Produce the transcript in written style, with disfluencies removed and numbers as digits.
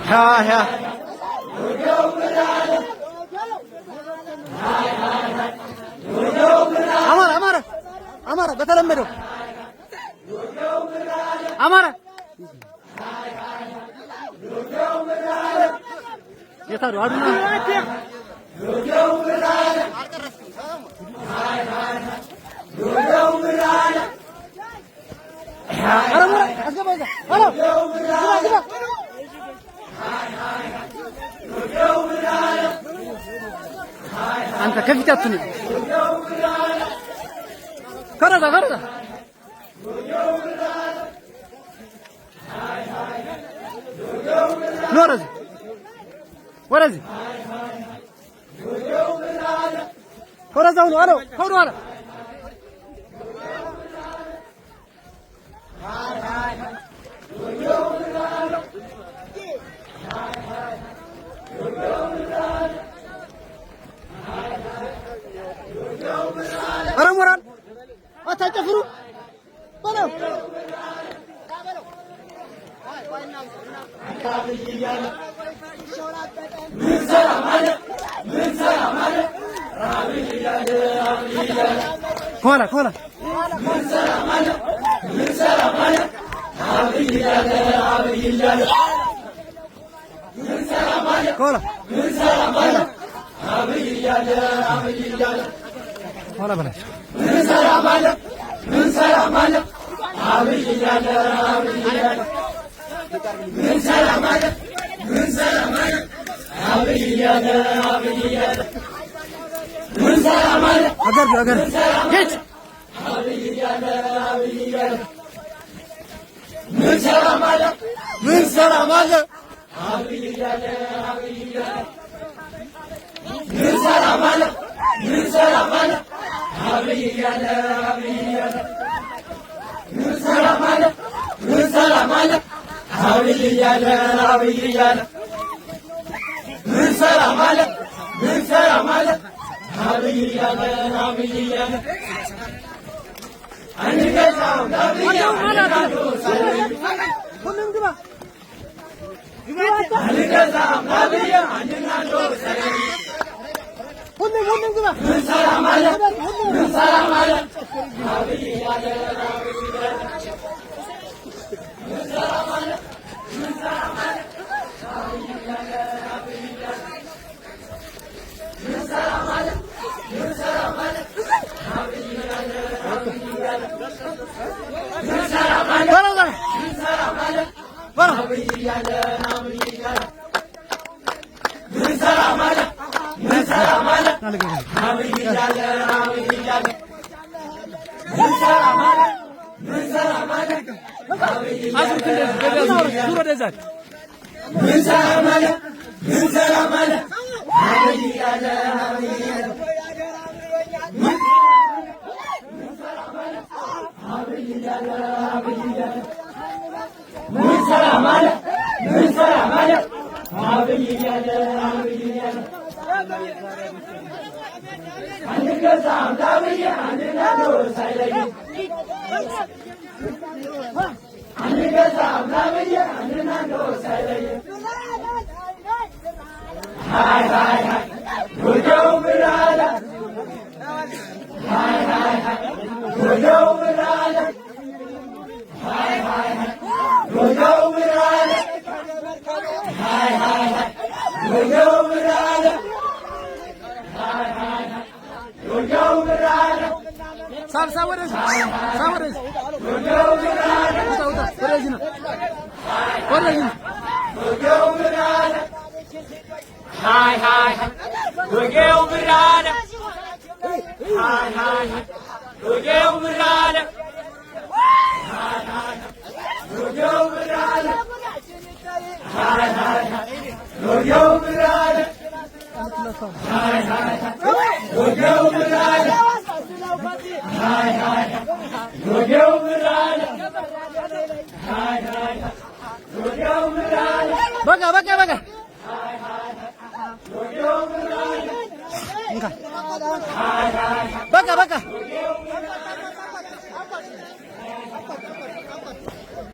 ያ አማራ አማራ አማራ በተለመደው አማራ የታዱ አዱና አስገባ ግባ አንተ ከፊት አትሁን። ከረዛ ከረዛ ወረዚ ወረዚ ወረዛው ነው አለው ከወደ ኋላ ኧረ ሞራል አታጨፍሩ በለው። ከኋላ ከኋላ ከኋላ ኋላ በላቸው። ምን ሰላም አለ? ምን ሰላም አለ? አብይ እያለ አብይ እያለ ምን ሰላም አለ? ምን ሰላም አለ? አብይ እያለ አብይ እያለ ምን ሰላም አለ? አገር አገር ሂድ። አብይ እያለ አብይ እያለ ምን ሰላም አለ? ምን ሰላም አለ? አብይ እያለ አብይ እያለ ምን ሰላም አለ? ምን ሰላም አለ? አብይ እያለ አብይ እያለ ምን ሰላም አለ? ምን ሰላም አለ? አብይ እያለ አብይ እያለ ምን ሰላም አለ? ምን ሰላም አለ? አብይ እያለ አብይ እያለ አንገዛም ለአብይ ሁሉም ግባ። አንገዛም ለአብይ አንድና ሁሉም ሁሉም ግባ። ምን ሰላም አለ? ምን ሰላም አለ? አብይ እያለ አብይ እያለ ምን ሰላም አለ? ምን ሰላም አለ? አብይ እያለ አብይ እያለ ምን ሰላም አለ? ምን ሰላም አለ? አብይ እያለ አብይ እያለ ምን ሰላም አለ? በለው በለው ምን ሰላም አለ? በለው። አብይ እያለ አብይ እያለ ምን ሰላም አለ? ምን ሰላም አለ? አብይ እያለ አብይ እያለ ምን ሰላም አለ? ምን ሰላም አለ? አብይ እያለ ምን ሰላም አለ? ምን ሰላም አለ? አብይ እያለ አብይ እያለ ምን ሰላም አለ? አብይ እያለ አብይ እያለ ምን ሰላም አለ? ምን ሰላም አለ? አብይ እያለ አብይ እያለ አንገዛም ለአብይ አንድነቱ ሳይለይ አንገዛም ለአብይ አንድነቱ ሳይለይ ሃይ ሃይ ሃይ ወዲያው ብር አለ ሃይ ሃይ ሃይ ወዲያው ብር አለ ሃይ ሃይ ሃይ ወዲያው ብር አለ ሃይ ሃይ ሃይ ወዲያው ብር አለ ሃይ ሃይ ሃይ ወዲያው ብር አለ ሳብ ሳብ ወደዚህ ሳብ ወደዚህ ወዲያው ብር አለ ውጣ ውጣ ወደዚህ ነው ወደዚህ ነው። ወዲያው ብር አለ ሃይ ሃይ ሃይ ወዲያው ብር አለ ሃይ ሃይ ሃይ ወዲያው ብር አለ ሃይ ሃይ ሃይ ወዲያው ብር አለ ሃይ ሃይ ሃይ ወዲያው ብር አለ ሃይ ሃይ ሃይ ወዲያው ብር አለ ሃይ ሃይ ሃይ ወዲያው ብር አለ ሃይ ሃይ ሃይ ወዲያው ብር አለ በቃ በቃ በቃ እንካ በቃ በቃ።